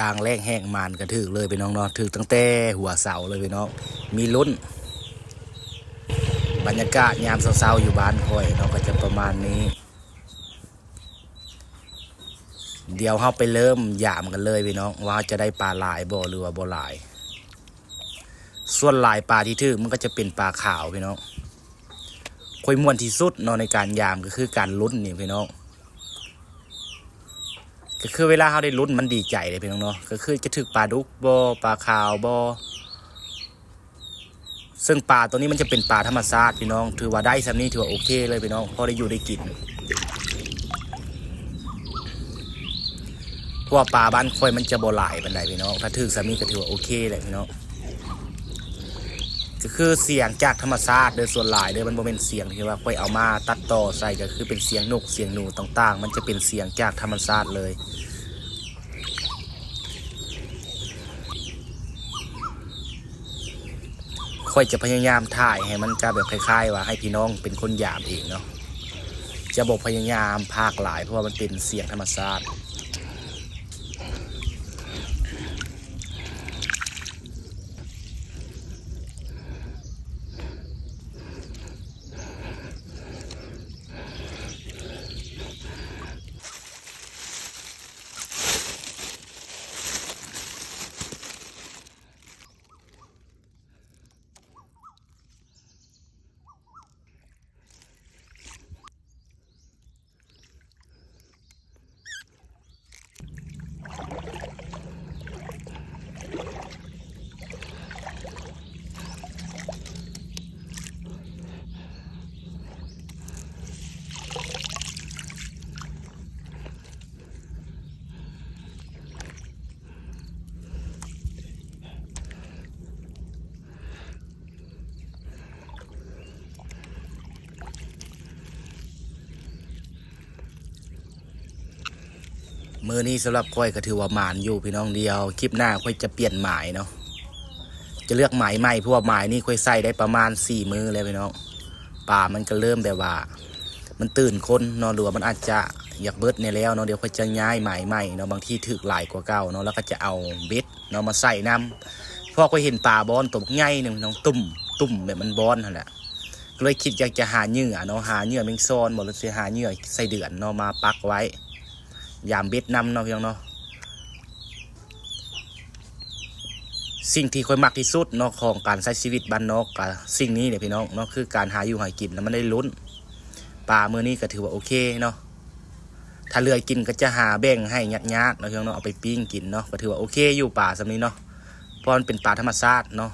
ດາງແລກແຮກໝານກໍຖືກເລີຍພີ່ນ້ອງເນາະ, ຖືກຕັ້ງແຕ່ຫົວເສົາເລີຍພີ່ນ້ອງ. ມີລຸ້ນ. ບັນຍາກາດຍາມເຊົ້າໆຢູ່ບ້ານຂ້ອຍເນາະ ກໍຈະປະມານນີ້. ດຽວເຮົາໄປເລີ່ມຢາມກັນເລີຍພີ່ນ້ອງ ວ່າເຮົາຈະໄດ້ປາຫຼາຍບໍ່ ຫຼືວ່າບໍ່ຫຼາຍ. ສ່ວນຫຼາຍປາທີ່ຖືກມັນກໍຈະເປັນປາຂາວພີ່ນ້ອງ. ຂ້ອຍມ່ວນທີ່ສຸດເນາະໃນການຢາມ ກໍຄືການລຸ້ນນີ້ພີ່ນ້ອງ. ກໍຄືເວລາເຮົາໄດ້ລຸ້ນມັນດີໃຈເດ້ພີ່ນ້ອງເນາະ, ກໍຄືຈະຖືກປາດຸກບໍ່ ປາຂາວບໍ່. ເຊິ່ງປາໂຕນີ້ມັນຈະເປັນປາທຳມະຊາດພີ່ນ້ອງ, ຖືວ່າໄດ້ສ່ຳນີ້ຖືວ່າໂອເຄເລີຍພີ່ນ້ອງ, ພໍໄດ້ຢູ່ໄດ້ກິນ. ເພາະວ່າປາບ້ານຂ້ອຍມັນຈະບໍ່ຫຼາຍປານໃດພີ່ນ້ອງ, ຖ້າຖືກສ່ຳນີ້ກໍຖືວ່າໂອເຄແຫຼະພີ່ນ້ອງ. ກໍຄືສຽງຈາກທຳມະຊາດເດີ ສ່ວນຫຼາຍເດີ, ມັນບໍ່ແມ່ນສຽງທີ່ວ່າຂ້ອຍເອົາມາຕັດຕໍ່ໃສ່, ກໍຄືເປັນສຽງນົກສຽງໜູຕ່າງໆ, ມັນຈະເປັນສຽງຈາກທຳມະຊາດເລີຍ. ຂ້ອຍຈະພະຍາຍາມຖ່າຍໃຫ້ມັນຈະແບບຄ້າຍໆວ່າໃຫ້ພີ່ນ້ອງເປັນຄົນຢາມເອງເນາະ, ຈະບໍ່ພະຍາຍາມພາກຫຼາຍ ເພາະວ່າມັນເປັນສຽງທຳມະຊາດ. ມື້ນີ້ສຳລັບຂ້ອຍກໍຖືວ່າໝານຢູ່ພີ່ນ້ອງ. ດຽວຄລິບໜ້າຂ້ອຍຈະປ່ຽນໝາຍເນາະ, ຈະເລືອກໝາຍໃໝ່, ເພາະວ່າໝາຍນີ້ຂ້ອຍໃຊ້ໄດ້ປະມານສີ່ມື້ແລ້ວພີ່ນ້ອງ. ປາມັນກໍເລີ່ມແບບວ່າມັນຕື່ນຄົນເນາະ, ຫຼືວ່າມັນອາດຈະຢາກເບິດແດ່ແລ້ວເນາະ. ດຽວຂ້ອຍຈະຍ້າຍໝາຍໃໝ່ເນາະ, ບາງທີຖືກຫຼາຍກວ່າເກົ່າເນາະ, ແລ້ວກໍຈະເອົາເບັດ ເນາະ ມາໃສ່ນຳ. ເພາະຂ້ອຍເຫັນປາບອນໂຕບັກໃຫຍ່ໜຶ່ງພີ່ນ້ອງ, ຕຸ້ມ ຕຸ້ມແບບມັນບອນຫັ້ນແຫຼະ, ກໍເລີຍຄິດຢາກຈະຫາເຫຍື່ອເນາະ, ຫາເຫຍື່ອແມງຊອນບໍ ຫຼືຊິຫາເຫຍື່ອໄສ້ເດືອນເນາະ ມາປັກໄວ້ ຢາມເບັດນຳເນາະ ພີ່ນ້ອງເນາະ. ສິ່ງທີ່ຂ້ອຍມັກທີ່ສຸດເນາະ ຂອງການໃຊ້ຊີວິດບ້ານນອກ ກະສິ່ງນີ້ແຫຼະພີ່ນ້ອງເນາະ, ຄືການຫາຢູ່ຫາກິນ ແລ້ວມັນໄດ້ລຸ້ນ. ປາມື້ນີ້ກໍຖືວ່າໂອເຄເນາະ. ຖ້າເຫຼືອກິນກໍຈະຫາແບ່ງໃຫ້ຍາດໆເນາະ ພີ່ນ້ອງເນາະ, ເອົາໄປປີ້ງກິນເນາະ, ກໍຖືວ່າໂອເຄຢູ່ ປາສ່ຳນີ້ເນາະ, ເພາະມັນເປັນປາທຳມະຊາດເນາະ.